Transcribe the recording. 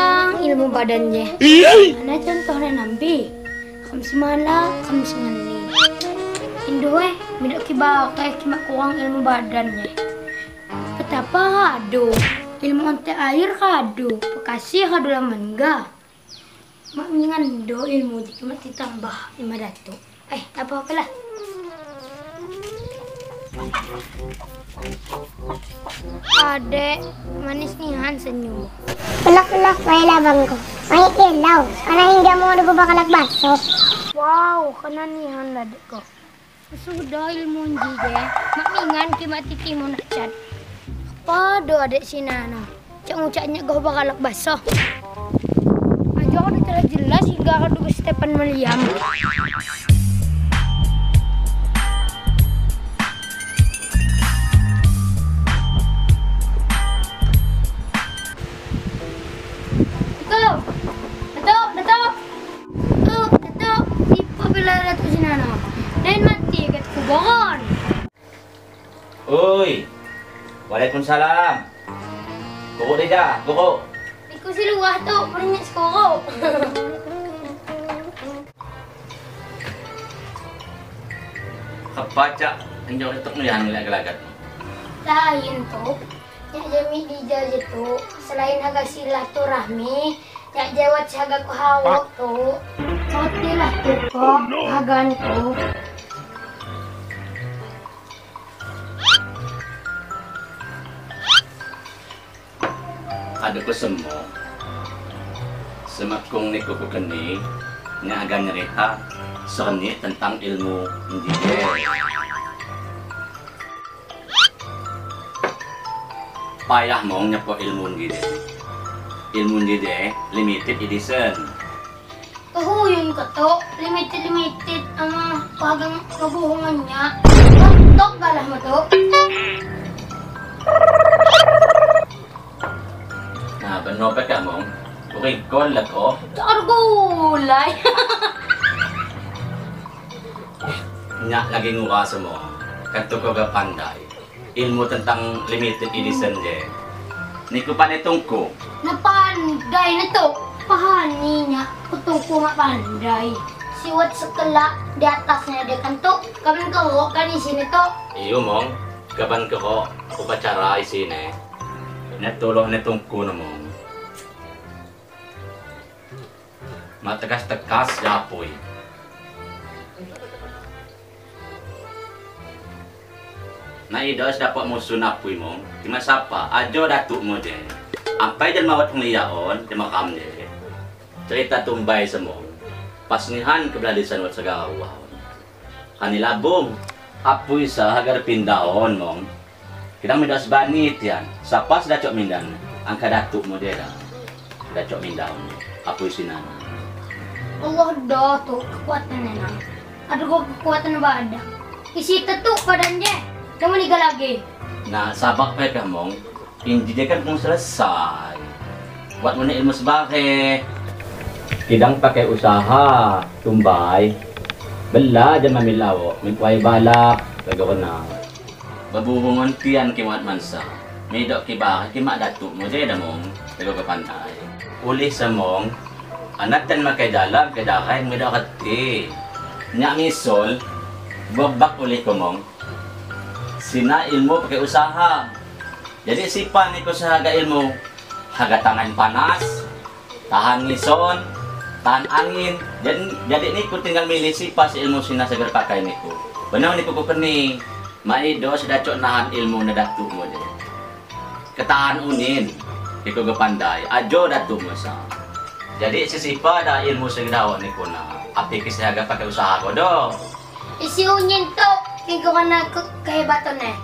Kurang ilmu badannya. Ana contohnya nambi. Khamsi mala, khamsi ngani. Indo midak kibakai kimak kurang ilmu badannya. Betapa kado ilmu onte air kado, bekasih kado laman ga. Mak mingan do ilmu cuma ditambah 5 datuk. Tak apa-apa lah. Adek, manis nihan senyum. Pelak-pelak may labang ko. May ilaw. Kana hingga mo na bakalak baso. Wow, kana nihan ladek ko. Sudah ilmu nji je. Mak mingan ki mak titi mo nak cat. Apa do adek sinano? Cak ngucaknya goh bakalak baso. Ajo aku telah jelas hingga aku duga Stephen William. Oi, waalaikumsalam. Koko Rida, koko. Iku si luah tu, pernyak sekoro. Kebaca, enjok itu ngelihan ngeliat-gelagat. Lain tu, nyak jami dijal tu, selain haga silaturahmi, nyak jawab haga ku hawak tu. Matilah tu kok, hagan tu. Ada ko semua. Semakung ni kuku keni, nya agak nyerita serni tentang ilmu njide. Payah mong nyepo ilmu njide. Ilmu njide limited edition. Kahuyun ko to, limited ama pagang kabuhungan niya. Tok galah mo to. Nah, benar pa ka mong? Kurikol lah ko. Argulay. Nyak lagi ngurasa mo. Kanto ko ga pandai. Ilmu tentang limited edition je. Ni ko panitong ko. Napandai na to. Pahani nya. Kutong ko mapandai. Siwat sekela di atasnya dia kanto. Kaban ko kan isine to. Iyo mong. Kaban ko upacara isine. Natulong na tungko na mo. Matekas-tekas yapoy. Naidos dapat musuh napoy mo. Kimasapa, ajo datuk mo de. Ampai dan mawat pengliyaon, di makam de. Cerita tumbay sa mo. Pasnihan kebelalisan wat sagawa. Kanilabong, apoy sa hagar pindaon mong. Kita mindas banit yan. Sapa sudah cok mindan. Angka datuk mo dia dah. Sudah cok mindaon. Apoy sinana. Allah dah tu kekuatan nana. Ada kok kekuatan apa ada? Isi tetuk badannya. Jangan meninggal lagi. Nah, sabak pa kamong. Inji dia kan belum selesai. Buat mana ilmu sebagai. Kidang pakai usaha tumbai. Bela je mamilawo. Mintuai balak. Bagaimana? Babuhungan tian kimat mansa. Midok kibah kimak datuk mo je damong. Tego ke pantai. Ulih semong. Anak dan makai dalam ke darai midok reti. Nyak misol. Bobak ulih komong. Sina ilmu pakai usaha. Jadi sipan ni usaha ilmu. Haga tangan panas, tahan ngison, tahan angin. Jadi niku tinggal milih sipa si ilmu sina seger pakai niku. Benar niku keni. Maido sudah cok nahan ilmu na datuk mo je. Ketahan unin, niku gepandai. Ajo datuk mo sa. Jadi sisipa dah ilmu segedawa niku na. Api kisi haga pakai usaha ko do. Isi unin to, niku kana kehebatan eh.